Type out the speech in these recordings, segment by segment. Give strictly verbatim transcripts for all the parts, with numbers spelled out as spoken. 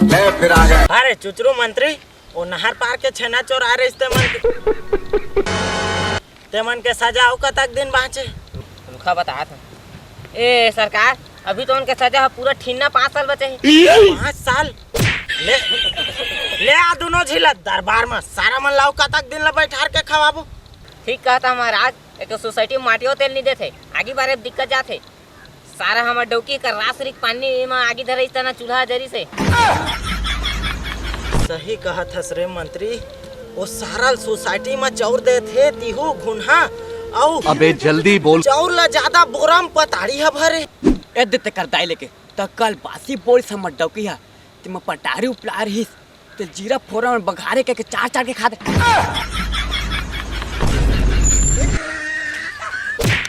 ले फिर आ गए। अरे चुचरू मंत्री, वो नहर पार के छेना चोर आ रहे, ते मन के, ते मन के सजा अउ कतक दिन बाँचे? रुखा बतात हूँ। ए सरकार, अभी तो उनके सजा ह पूरा ठीन्ना पाँच साल बचे हे। पाँच साल? ले, ले आ दोनों झिला दरबार में, सारा मन ला अउ कतक दिन ला बैठार के खवाबो? ठीक कहता महाराज, एक तो सोसाइटी में माटियो तेल नहीं देथे, आगी बारे में दिक्कत जाथे। सारा हमर डौकी कर रासरिक पानी म आगी धरइस तना चूल्हा जरिस हे। सही कहत हस रे मंत्री, ओ सारा ल सोसाइटी म चउर देथे तिहू घुनहा, अउ अबे जल्दी बोल। चउर ल जादा बोरा म पताड़ी ह भरे। ए दे तेकर दाई लेके, त कल बासी बोरिस हमर डौकी ह, ते म पटारी उपला रिहिस। ते जीरा फोरन बघारे के, के चार चार के खा दे।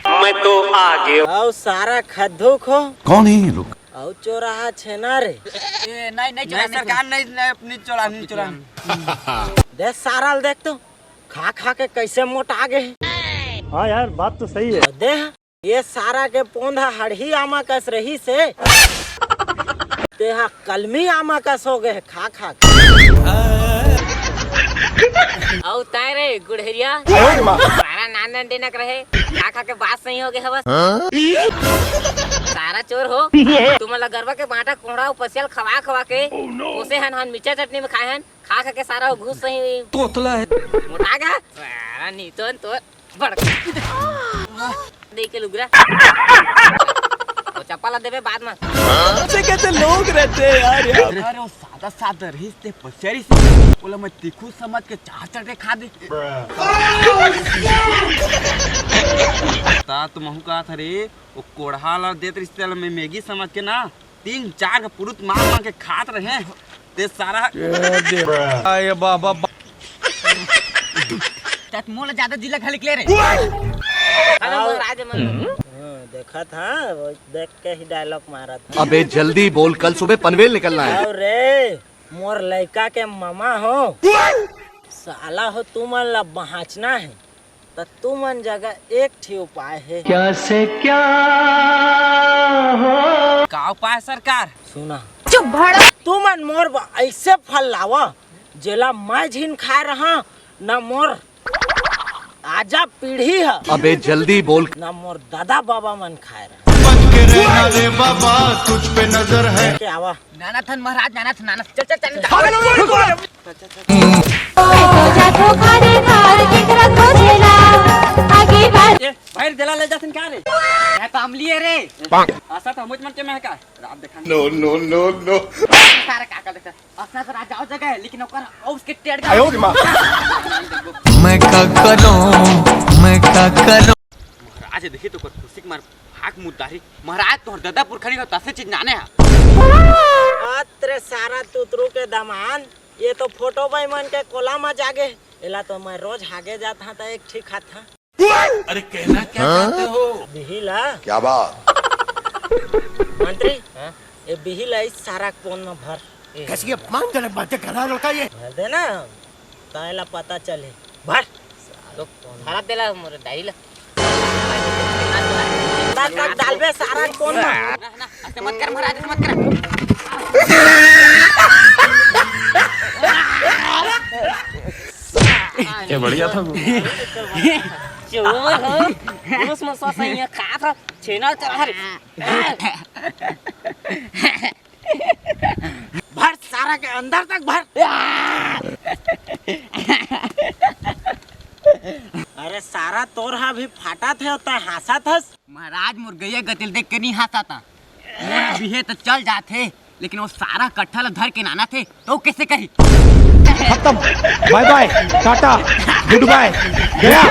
मैं तो आ गया। अउ सारा खद्दू खो। कौन है ये लोग? अउ चोराहा छेना रे। ए, नहीं, नहीं चोरा, नहीं सरकार, नहीं, नहीं, नहीं चोरा, नहीं चोरा। दे सारा ल देख तो, खा खा के कैसे मोटा गे। हाँ यार, बात तो सही है। दे ये सारा के पोंधा हड़ही आमा कस रहिस हे, तेहा कलमी आमा कस हो गे खा खा के। अउ ताय रे गुड़हरिया, सारा नान नान डेनक रहे, खा खा के बास सही हो गे हवस। सारा चोर हो, तुमन ला गरवा के बांटा कोंहड़ा अउ पसिया ल खवा खवा के पोसे हन, हन मिर्चा चटनी में खाए हन, खा खा के सारा घूस सही तोतला है। मोटा गा। सारा नीतोन तो बड़का। दे के लुगरा। वो चप्पल ला देबे बाद में। ऐसे कैसे लोग रहते हैं यार, यार। अरे वो सादा सादा रहिस ते पसेरी से। बोला मैं तीखू समझ के चार चटे खा दे। ता तुमहू कहा था रे, वो कोढ़ा ला देत रिहिस तेला मैं मैगी समझ के ना, तीन चार के पुरुत मार मार के खात रहे। ते सारा ये बाबा। तत मोला ज्यादा जिला घलिक ले रे। अरे महाराज मन। हाँ, देखत हाँ, वो देख के ही डायलॉग मारत हाँ। अबे जल्दी बोल, कल सुबह पनवेल निकलना है। अउ रे, मोर लइका के ममा हो, साला हो, तुमन ला बहाचना है, त तुमन जगह एक ठी उपाय है। क्या से क्या हो? का उपाय सरकार? सुना। चुप भड़ा। तुमन मोर ब-, ऐसे फल लावा, जेला मैं झिन खाए रहा, न मोर आजा पीढ़ी ह। अबे जल्दी बोल। ना मोर दादा बाबा मन खाए रहे। बच के रहना रे बाबा, तुझ पे नजर है। के आवा। नाना थन महाराज, नाना थन, नाना थन। चल, चल, चल, चल। ए, भाई, देला ले जाथन का रे? मैं तो अमली है रे। पाक। आसा तो मुझ मन के महका। रात देखा। No, no, no, no। सारा काका देखा। अपना तो राजा हो जगह है, लेकिन ओकर और उसके टेढ़ का आयो रे माँ। मैं का करूं, मैं का करूं। महाराज देखी तो कर खुशी मार भाग मुद्दारी। महाराज तोहर दादा पुरखनी का तसे चीज नाने है। अत रे सारा तुतरू के दमान, ये तो फोटो भाई मन के कोला मा जागे। एला तो मैं रोज हागे जात हाँ त एक ठीक खात हाँ। अरे कहना क्या चाहते हो? बिहिला। क्या बात? मंत्री, हाँ? ये बिहिला इस सारा कोन में भर। कैसी अपमानजनक बातें कर रहा है लड़का ये। भर देना, तायला पता चले। भर। तो भरा देला मोर डायरी ला। बस, बस, डालबे सारा कोन में। ना, ना, ऐसे मत कर महाराज, ऐसे मत कर। ये बढ़िया था। चोर हो, पुरुष में सो सही है, खा था, छेना चढ़ा रे। भर सारा के अंदर तक भर। अरे सारा तोर हा भी फाटा थे होता है, हंसा थस। महाराज मोर गैया गतिल देख के नहीं हंसा था। मोर बिहे तो चल जाते। लेकिन वो सारा कट्ठा ला धर के नाना थे, तो कैसे कही? खत्म। बाय बाय, टाटा, गुड बाय, गया।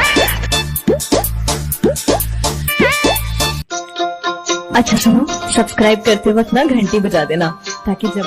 अच्छा सुनो, सब्सक्राइब करते वक्त ना घंटी बजा देना, ताकि जब